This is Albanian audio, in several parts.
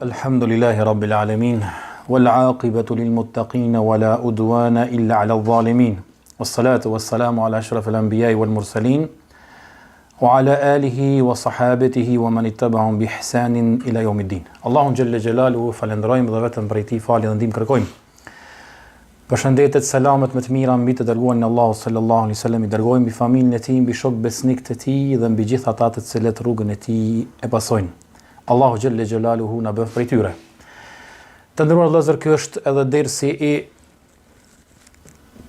الحمد لله رب العالمين والعاقبة للمتقين ولا أدوان إلا على الظالمين والصلاة والسلام على أشرف الأنبياء والمرسلين وعلى آله وصحابته ومن اتبعهم بإحسان إلى يوم الدين Allahun xhelle xhelaluhu falënderojmë dhe vetëm prej tij falje dhe ndihmë kërkojmë. Përshëndetjet, selamet më të mira mbi të dërguarin e Allahut sallallahu alaihi wasallam i dërgojmë mbi familjen e tij, mbi shokët besnikë të tij dhe mbi gjithë ata të cilët rrugën e tij e pasojnë. Allahu xhelle xhelaluhu na bëftë prej tyre. Të nderuar vëllezër, ky është edhe dersi i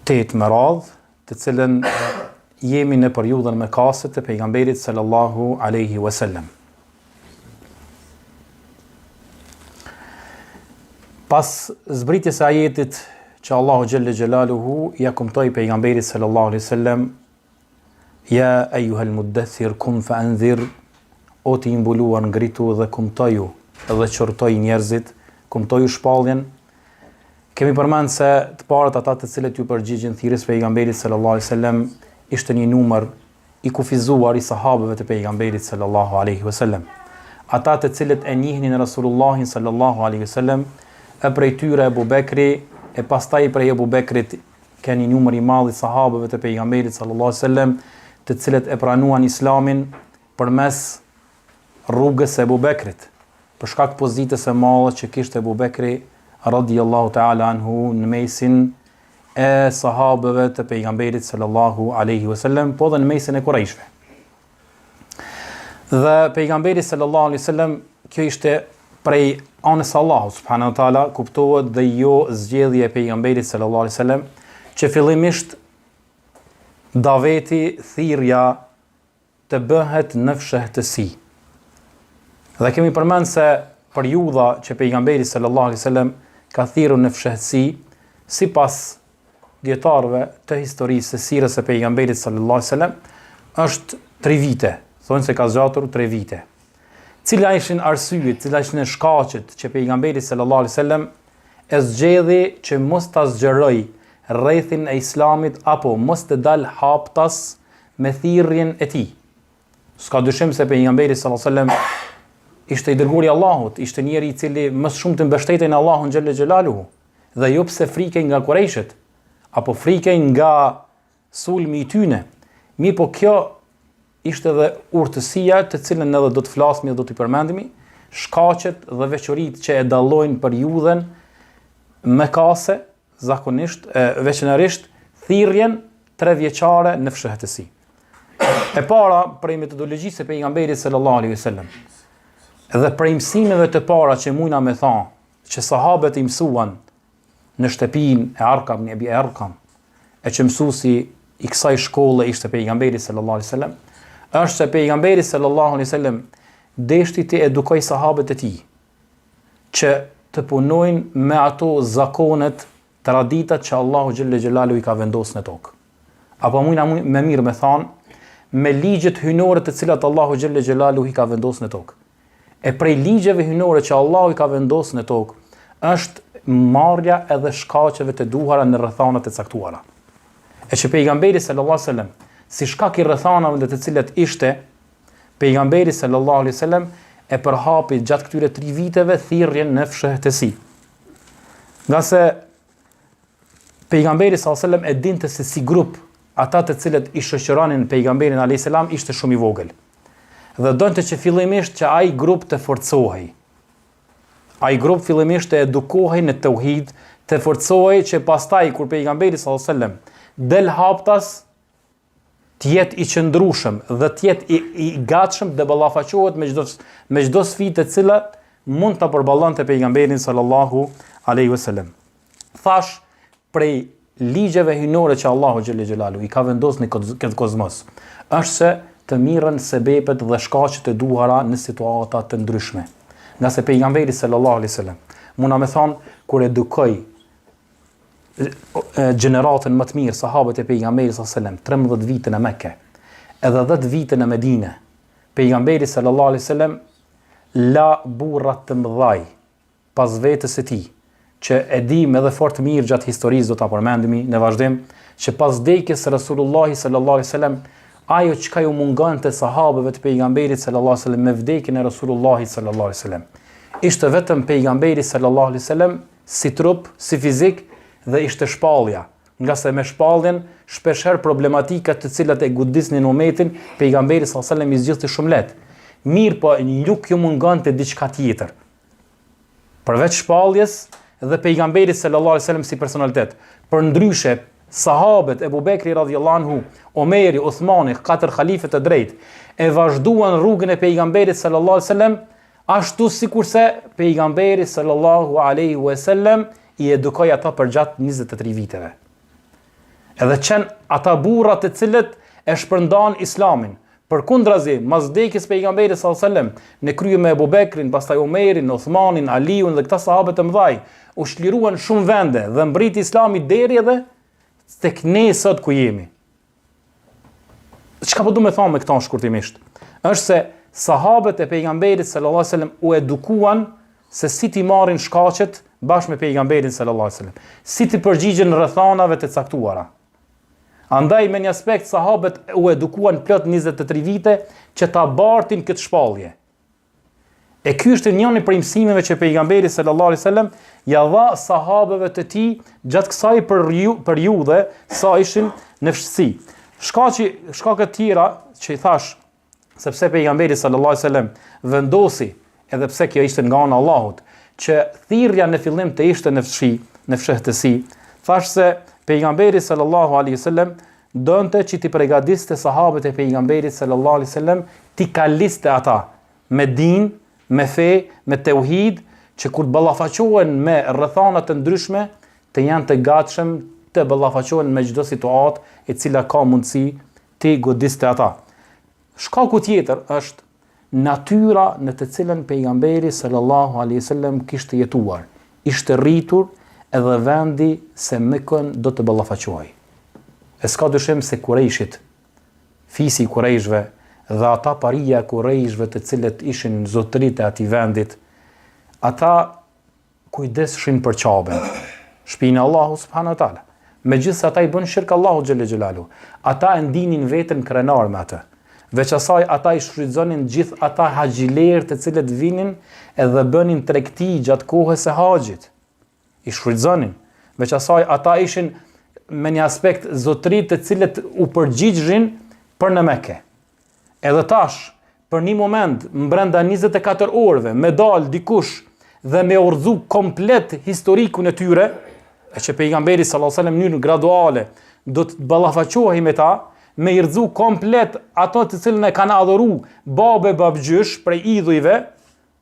tetë me radhë, të cilën jemi në periudhën mekase të pejgamberit sallallahu alaihi wasallam. Pas zbritjes së ajetit që Allahu xhelle xhelaluhu ia kumtoi pejgamberit sallallahu alaihi wasallam ja ejuhel muddathir kum fa anzir o ti i mbuluar ngritu dhe kumtoju dhe qortoji njerëzit kumtoju shpalljen Kemi përmend se të parët ata të cilët iu përgjigjën thirrjes pejgamberit sallallahu alaihi wasallam ishte një numër i kufizuar i sahabëve të pejgamberit sallallahu alaihi wasallam. Ata të cilët e njihnin Rasulullahin sallallahu alaihi wasallam, e prej tyre Ebu Bekri, e pastaj prej Ebu Bekrit ke një numër i madh i sahabëve të pejgamberit sallallahu alaihi wasallam, të cilët e pranuan Islamin përmes rrugës së Ebu Bekrit, për shkak pozitës së madhe që kishte Ebu Bekri radiallahu ta'ala anhu në mesin e sahabëve të pejgamberit sallallahu alaihi wasallam, po dhe në mesin e kurejshve. Dhe pejgamberi sallallahu alaihi wasallam kjo ishte prej anës së Allahut subhanahu wa taala kuptohet dhe jo zgjedhje e pejgamberit sallallahu alaihi wasallam që fillimisht daveti thirrja të bëhet në fshehtësi. Dhe kemi përmend se periudha që pejgamberi sallallahu alaihi wasallam ka thirrur në fshehtësi, sipas dijetarëve të historisë së sirës së pejgamberit sallallahu alaihi wasallam, është 3 vite. Thonë se ka zgjatur 3 vite. Cila ishin arsyet, cila ishin shkaqet që pejgamberi sallallahu alaihi wasallam e zgjedhi që mos ta zgjerojë rrethin e Islamit apo mos të dalë haptas me thirrjen e tij. S'ka dyshim se pejgamberi sallallahu alajhi wasallam ishte i dërguari i Allahut, ishte njeri i cili më së shumti mbështetej në Allahun xhelle xhelaluhu dhe jo pse frikej nga kurejshët apo frikej nga sulmi i tyne. Mirëpo kjo ishte edhe urtësia të cilën edhe do të flasmi dhe do t'i përmendimi, shkaqet dhe veçoritë që e dallojnë periudhën mekase zakonisht e veçanërisht thirrjen trevjeçare në fshehtësi. E para prej metodologjisë së pejgamberit sallallahu alaihi wasallam dhe prej mësimeve të para që mujna me thanë, që sahabët i mësuan në shtëpinë e Arkam ibn Ebi Arkam, e që mësuesi i kësaj shkolle ishte pejgamberi sallallahu alaihi wasallam, është se pejgamberi sallallahu alaihi wasallam deshti t'i edukojë sahabët e tij, që të punojnë me ato zakonet, traditat që Allahu xhelle xhelaluhu i ka vendosur në tokë. Apo mujna më mirë me thanë, me ligjet hyjnore të cilat Allahu xhelle xhelaluhu i ka vendosur në tokë. E prej ligjeve hyjnore që Allahu i ka vendosur në tokë, është marrja edhe shkaqeve të duhura në rrethanat e caktuara. E që pejgamberi sallallahu alajhi wasallam, si shkak i rrethanave në të cilat ishte, Pejgamberi sallallahu alaihi wasallam e përhapi gjatë këtyre tri viteve thirrjen në fshehtësi. Ngase pejgamberi sallallahu alaihi wasallam e dinte se si grup ata të cilët i shoqëronin pejgamberin alaihi salam ishte shumë i vogël. Dhe donte që fillimisht që ai grup të forcohej. Ai grup fillimisht të edukohej në teuhid, të forcohej që pastaj kur pejgamberi sallallahu alaihi wasallam del haptas të jetë i qëndrueshëm dhe të jetë i, i gatshëm të ballafaqohet me çdo me çdo sfidë të cila mund ta përballonte pejgamberin sallallahu alaihi wasallam. Thash prej ligjeve hyjnore që Allahu xhelle xhelaluhu i ka vendosur në këtë kozmos, është se të mirren sebepet dhe shkaqet e duhura në situata të ndryshme. Ngase pejgamberi sallallahu alaihi wasallam, muna me thanë kur edukoi gjeneratën më të mirë, sahabët e pejgamberit sallallahu alajhi wasallam, 13 vite në Mekë, edhe 10 vite në Medinë. Pejgamberi sallallahu alajhi wasallam la burra të mëdhaj pas vetes së tij. që e dimë edhe fort mirë gjatë historisë do ta përmendimi në vazhdim, që pas vdekjes së Resulullahit sallallahu alaihi wasallam, ajo çka ju mungonte sahabëve të pejgamberit sallallahu alaihi wasallam me vdekjen e Resulullahit sallallahu alaihi wasallam, ishte vetëm pejgamberi sallallahu alaihi wasallam si trup, si fizik dhe ishte shpallja. Ngase me shpalljen, shpeshherë problematikat të cilat e godisnin umetin, pejgamberi sallallahu alaihi wasallam i zgjidhte shumë lehtë. Mirëpo nuk ju mungonte diçka tjetër. Përveç shpalljes dhe pejgamberit sallallahu alaihi wasallam si personalitet. Përndryshe, sahabët Ebu Bekri radhiyallahu anhu, Omeri, Uthmani, katër halifet e drejtë, e vazhduan rrugën e pejgamberit sallallahu alaihi wasallam ashtu sikurse pejgamberi sallallahu alaihi wasallam i edukoi ata përgjatë 23 viteve. Edhe qenë ata burra të cilët e shpërndanë islamin. Përkundrazi, mas vdekjes pejgamberit sallallahu alajhi wasallam, në krye me Ebu Bekrin, pastaj Omerin, Uthmanin, Aliun dhe këta sahabe të mëdhaj, u çliruan shumë vende dhe mbriti islami deri edhe tek ne sot ku jemi. Çka po du me thonë me këto shkurtimisht? Është se sahabët e pejgamberit sallallahu alajhi wasallam u edukuan se si t'i marrin shkaqet bashkë me pejgamberin sallallahu alajhi wasallam, si t'i përgjigjen rrethanave të caktuara. Andaj me një aspekt sahabët u edukuan plot 23 vite që ta bartin këtë shpallje. E ky është njëri prej mësimeve që pejgamberi sallallahu alajhi wasallam ja dha sahabëve të tij gjatë kësaj periudhe sa ishin në fshehtësi. Shkaqi shkaqe të tjera që i thash sepse pejgamberi sallallahu alajhi wasallam vendosi edhe pse kjo ishte nga ana e Allahut që thirrja në fillim të ishte në fshi, në fshehtësi. Thash se pejgamberi sallallahu alaihi wasallam donte që t'i pregadiste sahabët e pejgamberit sallallahu alaihi wasallam t'i kaliste ata me din, me fe, me teuhid, që kur të ballafaqohen me rrethana të ndryshme, të janë të gatshëm të ballafaqohen me çdo situatë e cila ka mundësi t'i godiste ata. Shkaku tjetër është natyra në të cilën pejgamberi sallallahu alaihi wasallam kishte jetuar, ishte rritur edhe vendi se me kënd do të ballafaqohej. E s'ka dyshim se kurejshit, fisi i kurejshve dhe ata paria e kurejshve të cilët ishin zotërit e atij vendit, ata kujdeseshin për Qaben, shpinë e Allahut subhanahu wa taala. Megjithëse ata i bënë shirk Allahut xhelle xhelaluhu, ata e ndinin veten krenar me atë. Veç asaj ata i shfrytëzonin gjithë ata haxhilerë të cilët vinin edhe bënin tregti gjatë kohës së haxhit. I shfrytëzonin. Veç asaj ata ishin me një aspekt zotëri të cilët u përgjigjshin për në Mekë. Edhe tash, për një moment, mbrenda 24 orëve, me dal dikush dhe me rrëzu komplet historikun e tyre, e që pejgamberi sallallahu alajhi wasallam në mënyrë graduale do të ballafaqohej me ta, me i rrëzu komplet ato të cilën e kanë adhuru babë e babgjysh prej idhujve,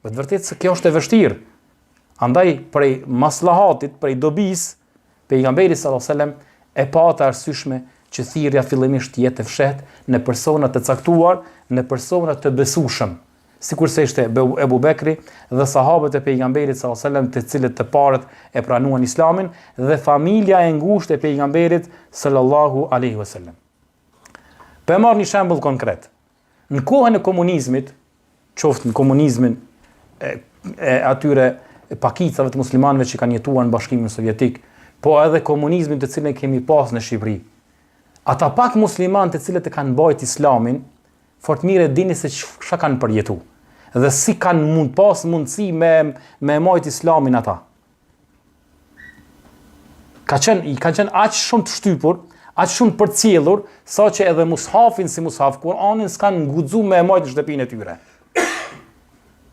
me të vërtetë se kjo është e vështirë. Andaj prej maslahatit, prej dobisë, Pejgamberi sallallahu alajhi wasallam e pa të arsyeshme që thirrja fillimisht të jetë e fshehtë në persona të caktuar, në persona të besueshëm, sikurse ishte Ebu Bekri dhe sahabët e pejgamberit sallallahu alajhi wasallam të cilët të parët e pranuan Islamin dhe familja e ngushtë e pejgamberit sallallahu alaihi wasallam. Po e marr një shembull konkret. Në kohën e komunizmit, qoftë në komunizmin e, e atyre pakicave të muslimanëve që kanë jetuar në Bashkimin Sovjetik, po edhe komunizmin të cilin e kemi pas në Shqipëri. Ata pak muslimanë të cilët e kanë mbajt islamin, fort mirë e dini se çka kanë përjetu dhe si kanë mund pas mundësi me me majt islamin ata. Ka qenë, i kanë qenë aq shumë të shtypur, aq shumë të përcjellur, sa që edhe mushafin si mushaf, Kur'anin s'kanë guxu me e majtë në shtëpinë e tyre.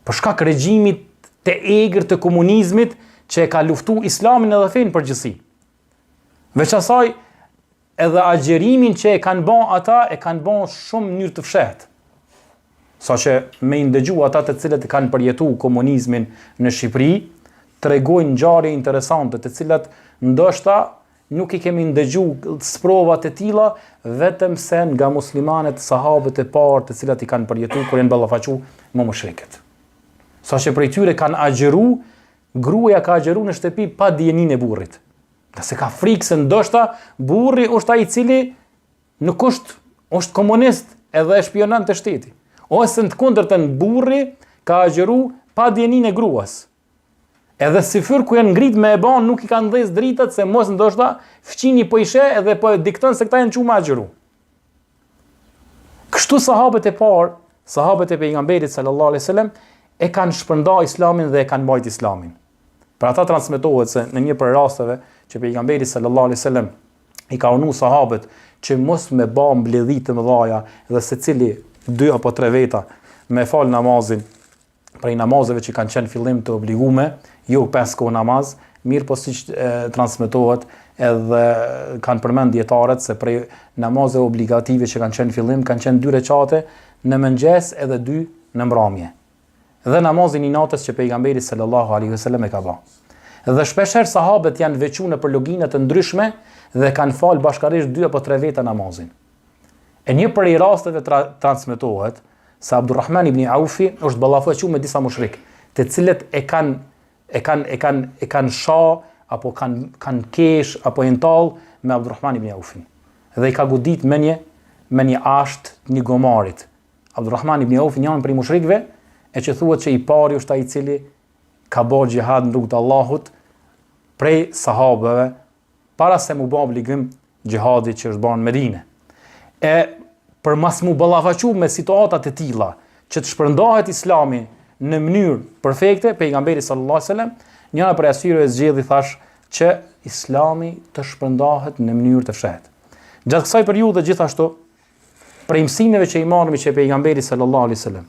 Për shkak regjimit të egër të komunizmit që e ka luftu islamin edhe fenë përgjithësi. Veç asaj, Edhe agjerimin që e kanë ba ata, e kanë ba shumë mënyrë të fshehtë. Saqë me i ndëgju ata të cilët e kanë përjetu komunizmin në Shqipëri, tregojnë ngjarje interesante të cilat ndoshta nuk i kemi ndëgju sprova të tilla vetëm se nga muslimanët sahabët e parë të cilat i kanë përjetu kur janë ballafaqu me mushrikët. Saqë prej tyre kanë agjëru, gruaja ka agjëru në shtëpi pa dijeninë e burrit. Se ka frikë se ndoshta burri është ai i cili nuk është është komunist edhe e shpionon te shteti. Ose në të kundërtën burri ka agjëru pa dijeninë e gruas. Edhe syfyr ku janë ngrit me e ba, nuk i kanë ndez dritat se mos ndoshta fqinji po i sheh edhe po e dikton se këta janë çu me agjëru. Kështu sahabët e parë, sahabët e pejgamberit sallallahu alaihi wasallam e kanë shpërnda islamin dhe e kanë mbajt islamin. Për ata transmetohet se në një prej rasteve që pejgamberi sallallahu alaihi wasallam i ka urdhnu sahabët që mos me ba mbledhje të mëdhaja dhe secili dy apo tre veta me fal namazin prej namazeve që kanë qenë fillim të obligume, jo pesë kohë namaz, mirëpo siç transmetohet edhe kanë përmend dijetarët se prej namazeve obligative që kanë qenë fillim kanë qenë dy reqate në mëngjes edhe dy në mbrëmje. Dhe namazin i natës që pejgamberi sallallahu alaihi wasallam e ka ba. Dhe shpeshherë sahabët janë veçu nëpër lugina të ndryshme dhe kanë fal bashkarisht dy apo tre veta namazin. E një prej rasteve tra transmetohet se Abdurrahman ibn Aufi është ballafaqu me disa mushrikë, të cilët e kanë e kanë e kanë e kanë sha apo kanë kanë kesh apo janë tall me Abdurrahman ibn Aufin. Dhe i ka godit me një me një asht një gomarit. Abdurrahman ibn Aufi njëri prej mushrikëve e që thuhet që i pari është ai i cili ka bërë xhihad në rrugë të Allahut prej sahabëve para se mu bë obligim xhihadi që është bërë në Medinë. E për mos mu ballafaqu me situata të tilla, që të shpërndahet Islami në mënyrë perfekte, pejgamberi sallallahu alajhi wasallam, njëra prej arsyeve zgjedhi thash që Islami të shpërndahet në mënyrë të fshehtë. Gjatë kësaj periudhe gjithashtu prej mësimeve që i marrim që pejgamberi sallallahu alajhi wasallam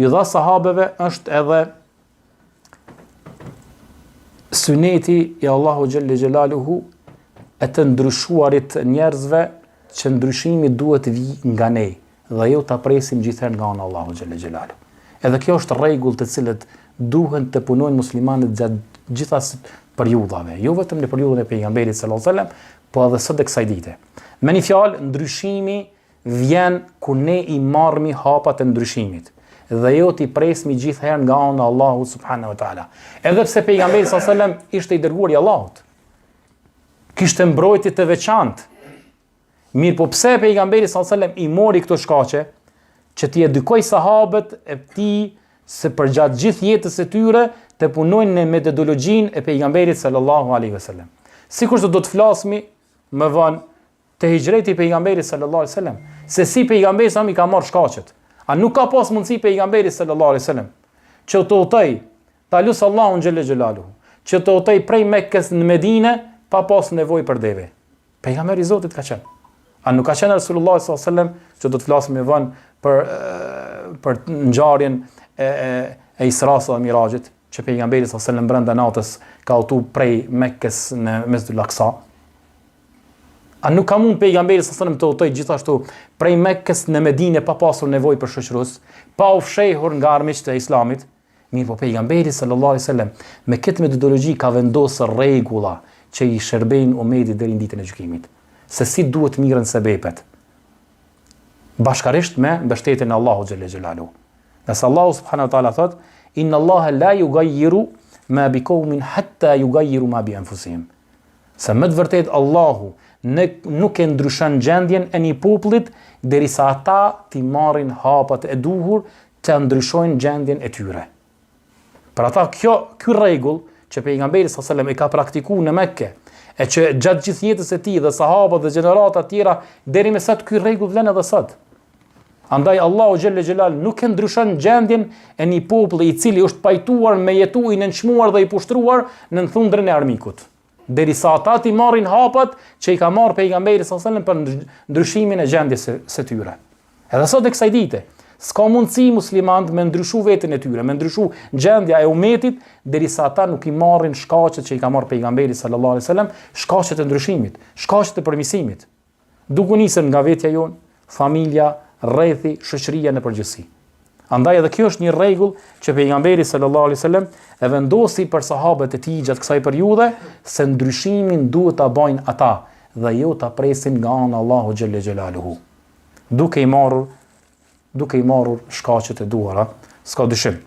ju dha sahabeve është edhe syneti i Allahu xhelle xhelaluhu e të ndryshuarit njerëzve që ndryshimi duhet të vijë nga ne dhe jo ta presim gjithherë nga ana Allahu xhelle xhelaluhu. Edhe kjo është rregull të cilët duhen të punojnë muslimanët gjatë gjitha periudhave, jo vetëm në periudhën e pejgamberit sallallahu alajhi wasallam, po edhe sot e kësaj dite. Me një fjalë, ndryshimi vjen kur ne i marrmi hapat e ndryshimit dhe jo t'i presmi gjithherë nga ana Allahu subhanahu wa taala. Edhe pse pejgamberi sallallahu alajhi wasallam ishte i dërguar i Allahut, kishte mbrojtje të veçantë. Mirëpo pse pejgamberi sallallahu alajhi wasallam i mori këto shkaqe që t'i edukojë sahabët e tij se përgjatë gjithë jetës së tyre të punojnë në metodologjinë e pejgamberit sallallahu alaihi wasallam. Sikurse do të flasmi më vonë te hixhreti i pejgamberit sallallahu alaihi wasallam, se si pejgamberi sa i ka marrë shkaqet. A nuk ka pas mundësi pejgamberi sallallahu alaihi wasallam që të udhëtoj, ta lus Allahun xhelle xhelaluhu, që të udhëtoj prej Mekës në Medinë pa pas nevojë për deve. Pejgamberi i Zotit ka qenë. A nuk ka qenë Rasulullah sallallahu alaihi wasallam që do të flasim më vonë për për ngjarjen e e, e Israsë dhe Miraxhit, që pejgamberi sallallahu alaihi wasallam brenda natës ka udhëtu prej Mekës në Mesxhidul Aksa. A nuk ka mund pejgamberi sallallahu alaihi wasallam të udhëtojë gjithashtu prej Mekës në Medinë pa pasur nevojë për shoqërues, pa u fshehur nga armiqtë e Islamit? Mirëpo pejgamberi sallallahu alaihi wasallam me këtë metodologji ka vendosur rregulla që i shërbejnë umetit deri në ditën e gjykimit, se si duhet mirren sebepet bashkarisht me mbështetjen e Allahut xhelle xhelaluhu. Ngase Allahu subhanahu wa taala thot: "Inna Allaha la yughayyiru ma bi qaumin hatta yughayyiru ma bi anfusihim." Se me të vërtetë Allahu ne nuk e ndryshon gjendjen e një popullit derisa ata t'i marrin hapat e duhur të ndryshojnë gjendjen e tyre. Për ata kjo ky rregull që pejgamberi sallallahu alajhi wasallam e ka praktikuar në Mekë, e që gjatë gjithë jetës së tij dhe sahabët dhe gjeneratat tjera deri më sot ky rregull vlen edhe sot. Andaj Allahu xhelle xhelal nuk e ndryshon gjendjen e një populli i cili është pajtuar me jetu i nënçmuar dhe i poshtruar nën thundrën e armikut. Derisa ata t'i marrin hapat që i ka marrë pejgamberi sallallahu alajhi wasallam për ndryshimin e gjendjes së, së tyre. Edhe sot e kësaj dite, s'ka mundësi muslimanët me ndryshu veten e tyre, me ndryshu gjendja e umetit, derisa ata nuk i marrin shkaqet që i ka marrë pejgamberi sallallahu alajhi wasallam, shkaqet e ndryshimit, shkaqet e përmirësimit. Duke u nisur nga vetja jonë, familja, rrethi, shoqëria në përgjithësi. Andaj edhe kjo është një rregull që pejgamberi sallallahu alaihi wasallam e vendosi për sahabët e tij gjatë kësaj periudhe se ndryshimin duhet ta bajnë ata dhe jo ta presin nga ana Allahu xhelle xhelaluhu. Duke i marrur duke i marrur shkaqet e duhura, s'ka dyshim.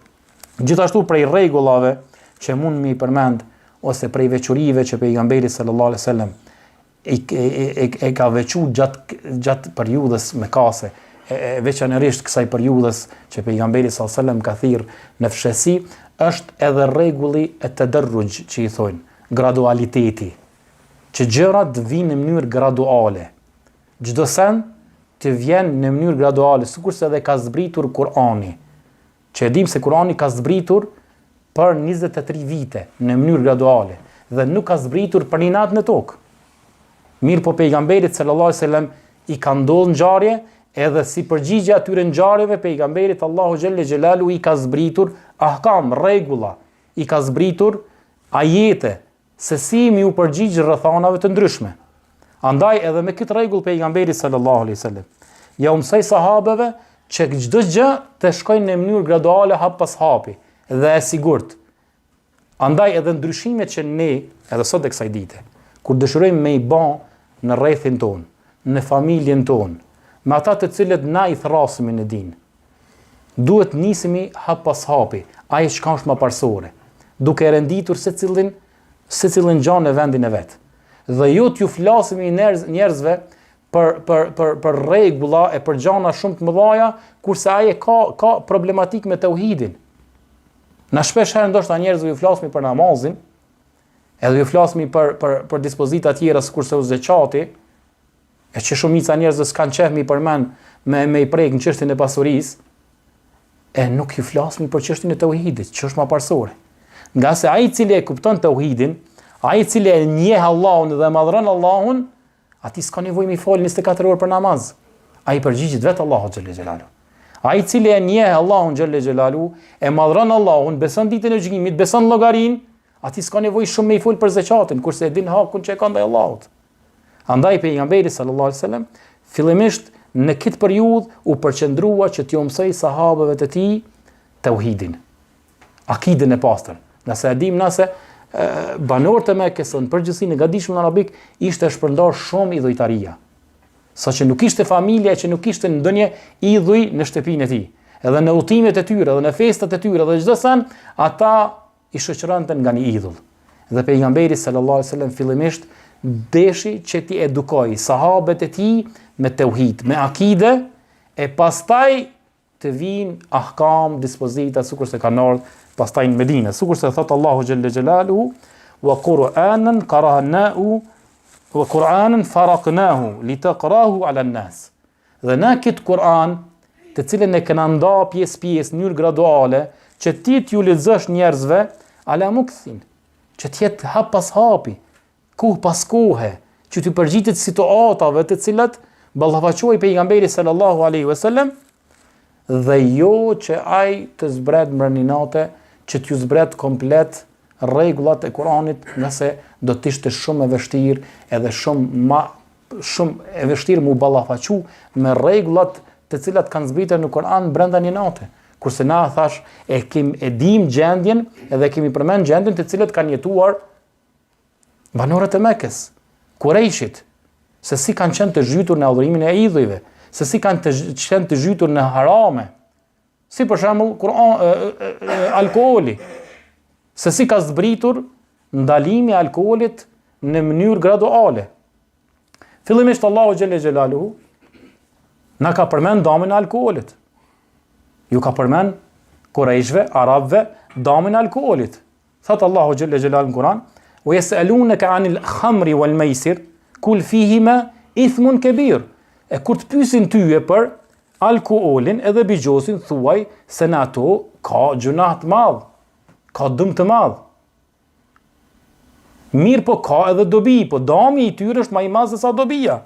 Gjithashtu prej rregullave që mund me i përmend ose prej veçorive që pejgamberi sallallahu alaihi wasallam e, e, e, e ka veçu gjatë gjatë periudhës mekase, e, e veçanërisht kësaj periudhës që pejgamberi sallallahu alajhi wasallam ka thirr në fshehësi, është edhe rregulli et-tederruxh që i thonë, gradualiteti, që gjërat vijnë në mënyrë graduale. Çdo send të vjen në mënyrë graduale, sikurse edhe ka zbritur Kur'ani. Që e dimë se Kur'ani ka zbritur për 23 vite në mënyrë graduale dhe nuk ka zbritur për një natë në tokë. Mirëpo pejgamberit sallallahu alajhi wasallam i ka ndodhur ngjarje edhe si përgjigje atyre ngjarjeve pejgamberit Allahu xhelle xhelaluhu i ka zbritur ahkam, rregulla, i ka zbritur ajete se si me iu përgjigj rrethanave të ndryshme. Andaj edhe me këtë rregull pejgamberi sallallahu alaihi wasallam ja u mësoi sahabeve që çdo gjë të shkojë në mënyrë graduale hap pas hapi dhe e sigurt. Andaj edhe ndryshimet që ne edhe sot e kësaj dite, kur dëshirojmë me i ba në rrethin tonë, në familjen tonë, me ata të cilët na i thrrasimi në din, Duhet nisemi hap pas hapi, ajo çka është më parësore, duke e renditur secilin secilën gjë në vendin e vet. Dhe jo t'ju flasimi njerëz, njerëzve për për për për rregulla e për gjana shumë të mëdha, kurse ai e ka ka problematikë me teuhidin. Na shpesh herë ndoshta njerëzve ju flasmi për namazin, edhe ju flasmi për për për dispozita tjera sikurse o zeqati, E që shumica njerëzve s'kanë qef me i përmend me, me i prek në çështjen e pasurisë, e nuk ju flasmi për çështjen e teuhidit, që është ma parësore. Ngase ai i cili e kupton teuhidin, ai i cili e njeh Allahun dhe e madhron Allahun, atij s'ka nevojë me i fol 24 orë për namaz. Ai i përgjigjet vetë Allahut xhelle xhelaluhu. Ai i cili e njeh Allahun xhelle xhelaluhu, e madhron Allahun, beson ditën e gjykimit, beson llogarinë, atij s'ka nevojë shumë me i fol për zeqatin, kurse e din hakun që e ka ndaj Allahut. Andaj pejgamberi sallallahu alaihi wasallam fillimisht në këtë periudhë u përqendrua që t'ju mësojë sahabëve të tij tauhidin, akiden e pastër. Ngase e dimë na se banorët e Mekës në përgjithësi në gadishullin arabik ishte shpërndarë shumë idhujtaria. Saqë nuk ishte familja që nuk kishte ndonjë idhuj në shtëpinë e tij. Edhe në udhëtimet e tyre, edhe në festat e tyre, dhe çdo sen, ata i shoqëronte nga një idhull. Dhe pejgamberi sallallahu alaihi wasallam fillimisht deshi që t'i edukojë sahabët e tij me teuhid, me akide, e pastaj të vijnë ahkam, dispozita, sikurse kanë ardhur pastaj në Medinë, sikurse thot Allahu xhelle xhelaluhu, wa Qur'anan qara'nahu wa Qur'anan faraqnahu litaqrahu 'ala an-nas. Dhe na këtë Kur'an, të cilin e kena nda pjesë pjesë në mënyrë graduale, që ti t'ju lexosh njerëzve ala mukthin, që të jetë hap pas hapi, kohë pas kohe, që t'ju përgjigjet situatave të cilat ballafaqohej pejgamberi sallallahu alaihi wasallam dhe jo që ai të zbret mbrenda një nate, që t'ju zbret komplet rregullat e Kuranit, ngase do të ishte shumë e vështirë edhe shumë ma shumë e vështirë mu ballafaqu me rregullat të cilat kanë zbritur në Kur'an brenda një nate. Kurse na thash e kem e dim gjendjen edhe kemi përmend gjendjen të cilët kanë jetuar banorët e Mekës, Kurejshit, se si kanë qenë të zhytur në adhurimin e idhujve, se si kanë të qenë të zhytur në harame, Si për shembull Kur'an alkooli. Se si ka zbritur ndalimi i alkoolit në mënyrë graduale. Fillimisht Allahu xhelle xhelaluhu na ka përmend damin e alkoolit. Ju ka përmend Kurejshve, arabëve, damin e alkoolit. Thot Allahu xhelle xhelaluhu në Kur'an, "Wa yas'alunaka 'anil khamri wal maisir, kul fihima ithmun kabir." E kur të pyesin ty për alkoolin edhe bixhozin, thuaj se në ato ka gjynah të madh, ka dëm të madh. Mirëpo ka edhe dobi, po dami i tyre është ma i madh se sa dobia.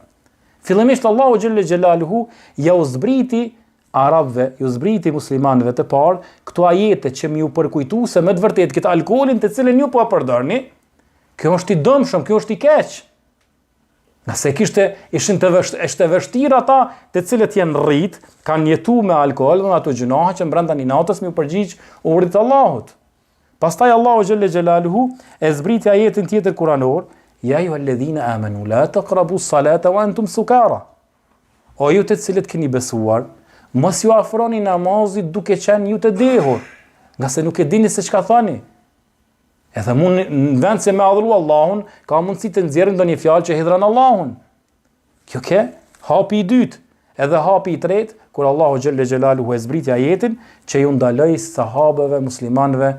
Fillimisht Allahu xhelle xhelaluhu ja u zbriti arabëve, ju zbriti muslimanëve të parë këto ajete që me ju përkujtu se me të vërtetë këtë alkoolin të cilin ju po e përdorni, kjo është i dëmshëm, kjo është i keq. Ngase kishte, ishin të vësht, ishte vështirë ata të cilët janë rrit, kanë jetu me alkool dhe ato gjynahe që brenda një natës me ju përgjigj urdhrit të Allahut. Pastaj Allahu xhelle xhelaluhu e zbriti ajetin tjetër kuranor, ja ejjuhalledhine amenu, la takrabu salata wa entum sukara. O ju të cilët keni besuar, mos ju afroni namazit duke qenë ju të dehur, ngase nuk e dini se çka thoni. Edhe mund në vend se me adhuru Allahun, ka mundësi të nxjerrin ndonjë fjalë që hidhron Allahun. Kjo ke hapi i dytë, edhe hapi i tretë, kur Allahu xhelle xhelaluhu e zbriti ajetin që ju ndaloi sahabëve muslimanëve.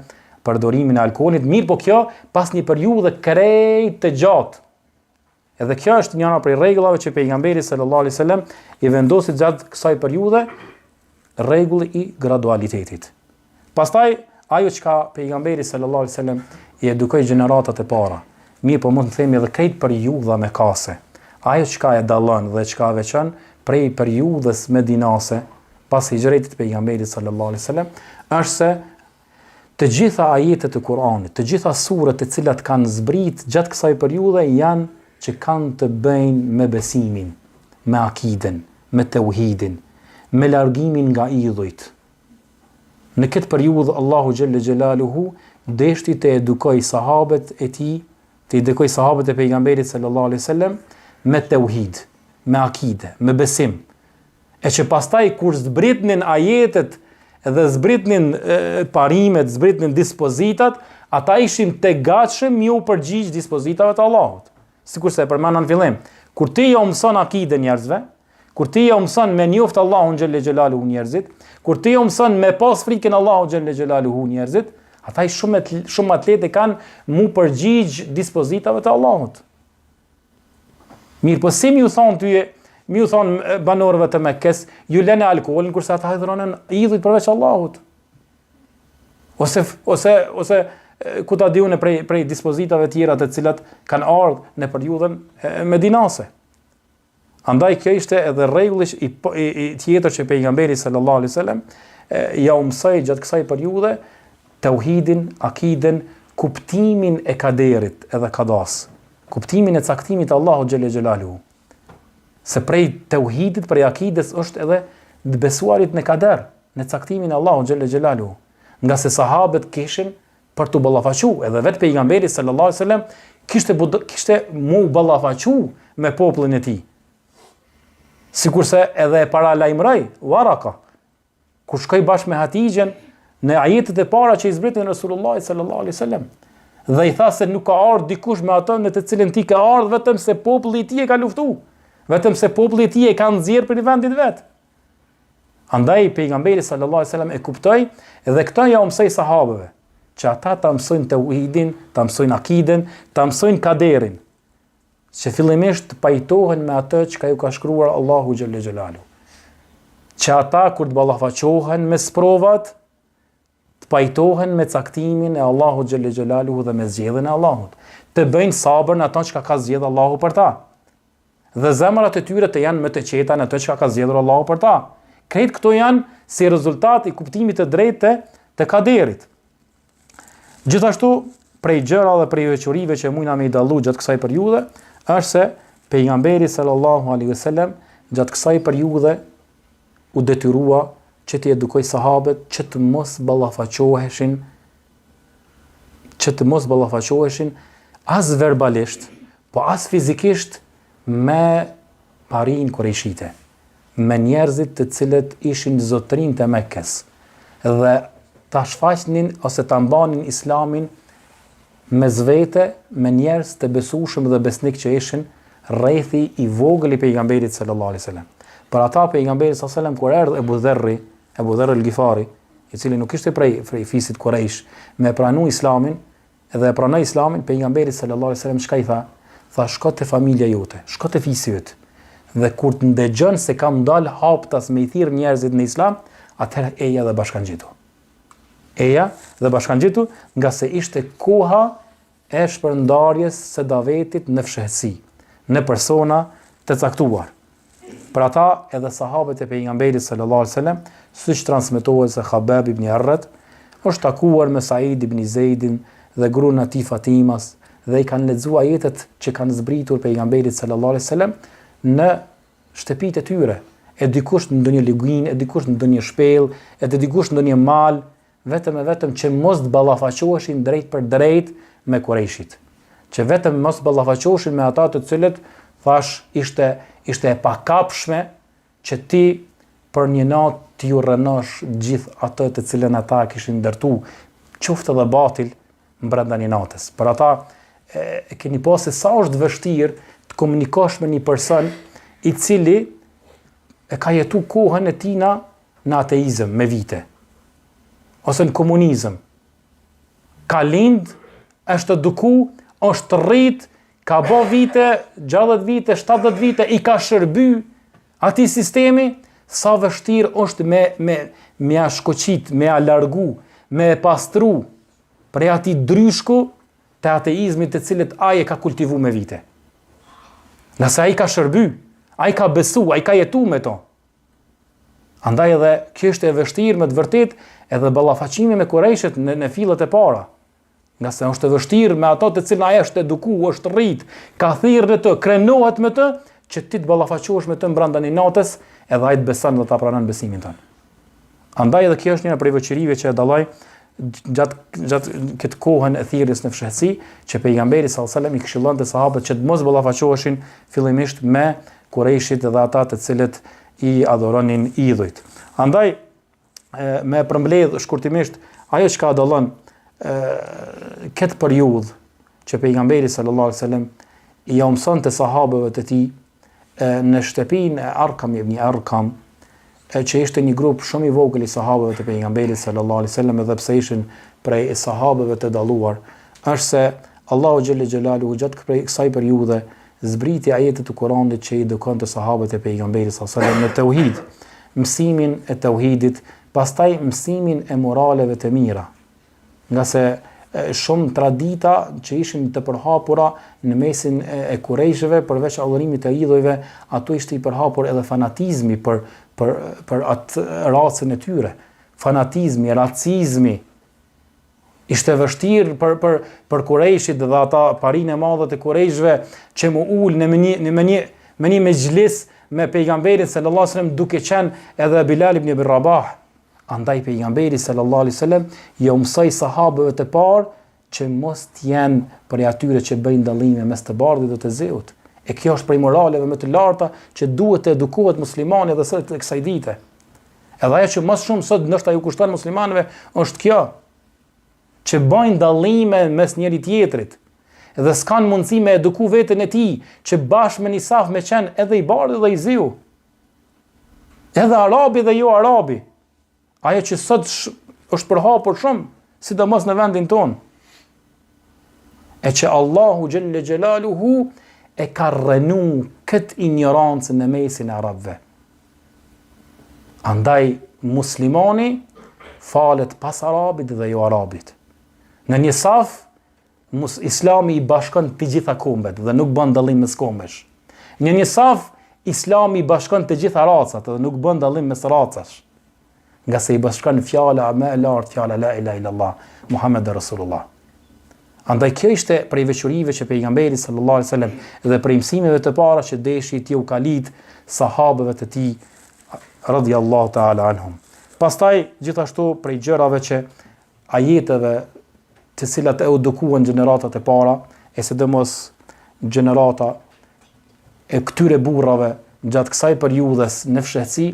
përdorimin e alkoolit, mirëpo kjo pas një periudhe krejt të gjatë. Edhe kjo është njëra prej rregullave që pejgamberi sallallahu alaihi wasallam i vendosi gjatë kësaj periudhe, rregulli i gradualitetit. Pastaj ajo çka pejgamberi sallallahu alaihi wasallam i edukoi gjeneratat e para, mirëpo mund të themi edhe krejt periudha mekase. Ajo çka e dallon dhe çka e veçon prej periudhës medinase pas hixhretit të pejgamberit sallallahu alaihi wasallam është se Të gjitha ajetet e Kur'anit, të gjitha suret të cilat kanë zbrit gjatë kësaj periudhe janë që kanë të bëjnë me besimin, me akiden, me teuhidin, me largimin nga idhujt. Në këtë periudhë Allahu xhelle xhelaluhu deshti të edukojë sahabët e tij, të edukojë sahabët e pejgamberit sallallahu alaihi wasallam me teuhid, me akide, me besim, E që pastaj kur zbritnin ajetet dhe zbritnin parimet, zbritnin dispozitat, ata ishin të gatshëm me iu përgjigj dispozitave të Allahut. Sikurse e përmenda në fillim, kur ti jau mëson akiden njerëzve, kur ti jau mëson me njoft Allahun xhelle xhelaluhu njerëzit, kur ti jau mëson me pas frikën Allahut xhelle xhelaluhu njerëzit, ata i shumë shumë ma të lehtë kanë m'u përgjigj dispozitave të Allahut. Mirëpo si me ju thonë ty, me ju thonë banorëve të Mekes, ju lene alkoolin, kurse ata hidhronin idhujt përveç Allahut. Ose, ose, ose ku ta di unë prej, prej dispozitave tjera të cilat kanë ardhë në periudhën medinase. Andaj kjo ishte edhe rregulli i, i, i tjetër që pejgamberi sallallahu alaihi wasallam jau mësoi gjatë kësaj periudhe teuhidin, akiden, kuptimin e kaderit edhe kadas, kuptimin e caktimit të Allahut xhelle xhelaluhu. Se prej teuhidit, prej akides është edhe të besuarit në kader, në caktimin e Allahut xhelle xhelaluhu. Ngase sahabët kishin për t'u ballafaqu, edhe vetë pejgamberi sallallahu alaihi wasallam kishte kishte m'u ballafaqu me popullin e tij. Sikurse edhe e paralajmëroi Varaka, kur shkoi bashkë me Hatixhen në ajetet e para që i zbritën Resulullahit sallallahu alaihi wasallam. Dhe i tha se nuk ka ardhur dikush me atë në të cilën ti ke ardhur vetëm se populli i tij e ka luftu, vetëm se populli i tij e ka nxjerr prej vendit vet. Andaj pejgamberi sallallahu alajhi wasallam e kuptoi dhe këtë jau mësoi sahabëve, që ata ta mësojnë teuhidin, ta mësojnë akiden, ta mësojnë kaderin, që fillimisht të pajtohen me atë çka ju ka shkruar Allahu xhelle xhelaluhu. Që ata kur të ballafaqohen me sprovat, të pajtohen me caktimin e Allahut xhelle xhelaluhu dhe me zgjedhjen e Allahut, të bëjnë sabër në atë çka ka zgjedhur Allahu për ta. Dhe zemrat e tyre të janë më të qeta në atë çka ka zgjedhur Allahu për ta. Krejt këto janë si rezultat i kuptimit të drejtë të, të kaderit. Gjithashtu, prej gjëra dhe prej veçorive që mujna me i dallu gjatë kësaj periudhe, është se pejgamberi sallallahu alaihi wasallam gjatë kësaj periudhe u detyrua që t'i edukojë sahabët që të mos ballafaqoheshin që të mos ballafaqoheshin as verbalisht, po as fizikisht me parinë kurejshite, me njerëzit të cilët ishin zotërinjtë e Mekës dhe ta shfaqnin ose ta mbanin Islamin mes vete me njerëz të besueshëm dhe besnik që ishin rrethi i vogël i pejgamberit sallallahu alaihi wasallam. Për ata pejgamberi sallallahu alaihi wasallam kur erdhi Ebu Dherri, Ebu Dherr el-Gifari, i cili nuk ishte prej prej fisit Kurejsh, me pranu Islamin, edhe e pranoi Islamin, pejgamberi sallallahu alaihi wasallam çka i tha? Tha shko te familja jote, shko te fisi yt. Dhe kur të ndëgjon se kam dal haptas me i thirr njerëzit në Islam, atëherë eja dhe bashkangjitu. Eja dhe bashkangjitu, ngase ishte koha e shpërndarjes së davetit në fshehtësi, në persona të caktuar. Për ata edhe sahabët e pejgamberit sallallahu alaihi wasallam, siç transmetohet se Habab ibn Arrat është takuar me Said ibn Zeidin dhe gruan e tij Fatimas dhe i kanë lexuar ajetet që kanë zbritur pejgamberit sallallahu alaihi wasallam në shtëpitë e tyre, e dikush në ndonjë luginë, e dikush në ndonjë shpellë, e dikush në ndonjë mal, vetëm e vetëm që mos të ballafaqoheshin drejtpërdrejt me kurejshit. Që vetëm mos të ballafaqoheshin me ata të cilët thash ishte ishte e pakapshme që ti për një natë t'ju rrënosh gjithë atë të cilën ata kishin ndërtu, qoftë edhe batil, brenda një natës. Për ata e, e keni pa se sa është vështirë të komunikosh me një person i cili e ka jetu kohën e tina në ateizëm me vite ose në komunizëm. Ka lind, është eduku, është rrit, ka bo vite, 60 vite, 70 vite, i ka shërby atij sistemi, sa vështirë është me, me, me ja shkoqit, me ja largu, me e pastru prej atij dryshku të ateizmit të cilët ai e ka kultivu me vite. Ngase ai ka shërby, ai ka besu, ai ka jetu me to. Andaj edhe kjo ishte e vështirë me të vërtetë edhe ballafaqimi me kurejshët në, në fillet e para. Ngase është e vështirë me ato të cilën ai është eduku, është rrit, ka thirrë në të, krenohet me të, që ti të ballafaqohesh me të brenda një natës, edhe ai të beson dhe ta pranon besimin tënd. Andaj edhe kjo është një prej veçorive që e dalloi gjatë gjatë këtë kohën e thirrjes në fshehtësi, që pejgamberi sallallahu alajhi wasallam i këshillonte sahabët që të mos ballafaqoheshin fillimisht me kurejshit dhe ata të cilët i adhuronin idhujt. Andaj me përmbledh shkurtimisht ajo çka dallon këtë periudhë që pejgamberi sallallahu alajhi wasallam i mësonte sahabëve të tij në shtëpinë e Arkam ibn Arkam, e që ishte një grup shumë i vogël i sahabëve të pejgamberit sallallahu alaihi wasallam edhe pse ishin prej sahabëve të dalluar, është se Allahu xhelle xhelaluhu gjatë kësaj periudhe zbriti ajete të Kuranit që i edukonte sahabët e pejgamberit sallallahu alaihi wasallam në tauhid, mësimin e tauhidit, pastaj mësimin e moraleve të mira. Ngase shumë tradita që ishin të përhapura në mesin e, e kurejshëve, përveç adhurimit të idhujve, ato ishte i përhapur edhe fanatizmi për, për, për atë racën e tyre. Fanatizmi, racizmi, ishte vështirë për, për, për kurejshit dhe ata parinë e madhe të kurejshëve që m'u ul në një, në me një, me një mexhlis me pejgamberin sallallahu alajhi wasallam duke qenë edhe Bilal ibn Abi Rabah. Andaj pejgamberi sallallahu alaihi wasallam jau mësoi sahabëve të parë që mos të jenë prej atyre që bëjnë dallime mes të bardhit dhe të zeut. E kjo është prej moraleve më të larta që duhet të edukohet muslimani edhe sot e kësaj dite. Edhe ajo që më shumë sot ndoshta ju kushton muslimanëve është kjo që bëjnë dallime mes njëri tjetrit dhe s'kan mundësi me eduku veten e tij që bashkë me një saf me qenë edhe i bardhi dhe i ziu. Edhe arabi dhe jo arabi. Ajo që sot është përhapur shumë, sidomos në vendin tonë. E që Allahu xhelle xhelaluhu e ka rrënu këtë injorancë në mesin e arabëve. Andaj muslimani falet pas arabit dhe jo arabit. Në një saf Mus, Islami i bashkon të gjitha kombet dhe nuk bën dallim mes kombesh. Në një saf, Islami i bashkon të gjitha racat dhe nuk bën dallim mes racash. Ngase i bashkon fjala më e lartë, fjala la ilaha illallah, Muhammed Rasulullah. Andaj kjo ishte prej veçorive që pejgamberi sallallahu alaihi wasallam dhe prej mësimeve të para që deshi t'iu kalit sahabëve të tij radhiyallahu ta'ala anhum. Pastaj gjithashtu prej gjërave që ajeteve të cilat e edukuan gjeneratat e para, e sidomos gjenerata e këtyre burrave gjatë kësaj periudhës në fshehtësi,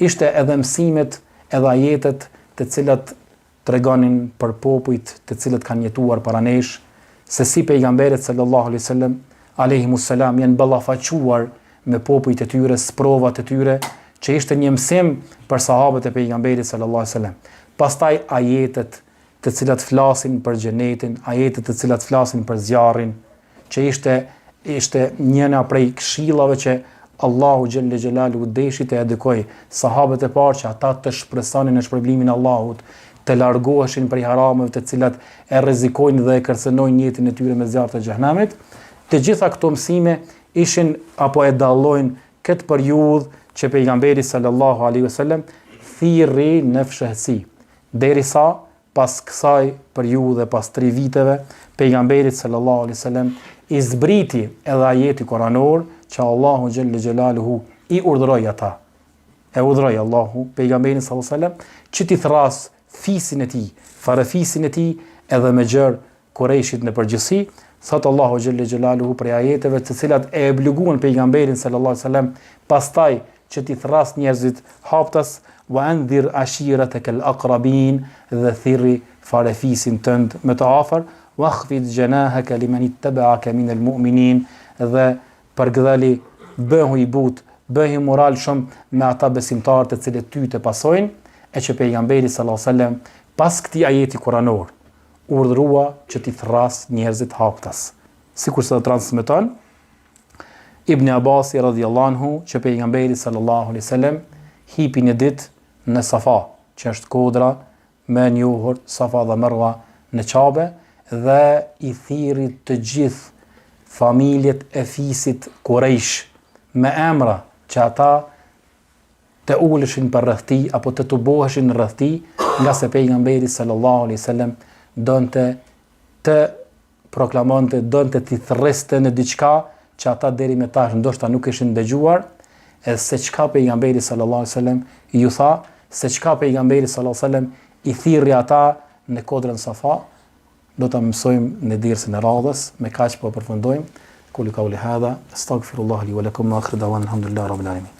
ishte edhe mësimet edhe ajetet të cilat tregonin për popujt të cilët kanë jetuar para nesh, se si pejgamberët sallallahu alaihi wasallam alaihimus salam janë ballafaquar me popujt e tyre, sprovat e tyre, që ishte një mësim për sahabët e pejgamberit sallallahu alaihi wasallam. Pastaj ajetet të cilat flasin për xhenetin, ajetet të cilat flasin për zjarrin, që ishte ishte njëna prej këshillave që Allahu xhelle xhelaluhu deshi të edukojë sahabët e parë që ata të shpresonin në shpërblimin e Allahut, të largoheshin prej harameve të cilat e rrezikojnë dhe e kërcënojnë jetën e tyre me zjarr të xhehenemit. Të gjitha këto mësime ishin apo e dallojnë këtë periudhë që pejgamberi sallallahu alaihi wasallam thirri në fshehtësi, derisa pas kësaj periudhe, pas tri viteve, pejgamberit sallallahu alaihi wasallam i zbriti edhe ajeti kuranor që Allahu xhelle xhelaluhu i urdhëroi ata. E urdhëroi Allahu pejgamberin sallallahu alaihi wasallam që t'i thërras fisin e tij, farefisin e tij edhe më gjerë Kurejshit në përgjithësi, thotë Allahu xhelle xhelaluhu prej ajeteve të cilat e obliguan pejgamberin sallallahu alaihi wasallam pastaj që t'i thërras njerëzit haptas wa anzir ashirataka al-aqrabin dhe thirri farefisin tënd më të afër wakhfid janahaka liman ittaba'aka min al-mu'minin dhe përgdheli bëhu i butë bëhu i moralshëm me ata besimtarë të cilët ty të pasojnë e që pejgamberi sallallahu alaihi wasallam pas këtij ajeti kuranor. urdhërua që t'i thërrasë njerëzit haptas. Sikurse transmeton Ibn Abasi radhiyallahu anhu që pejgamberi sallallahu alaihi wasallam hipi një ditë në Safa, që është kodra më e njohur Safa dhe Merwa në Qabe dhe i thirri të gjithë familjet e fisit Kurejsh me emra që ata të uleshin përreth tij apo të tuboheshin rreth tij, ngase pejgamberi sallallahu alaihi wasallam donte të proklamonte, donte t'i thërriste në diçka që ata deri me tash ndoshta nuk kishin dëgjuar, e se çka pejgamberi sallallahu alaihi wasallam ju tha, se çka pejgamberi sallallahu alaihi wasallam i thirri ata në kodrën Safa, do ta mësojmë në dersin e radhës, me kaq po përfundojmë. Ekulu kauli hadha, astaghfirullah li wa lakum wa akhiru da'wana alhamdulillahi rabbil alamin.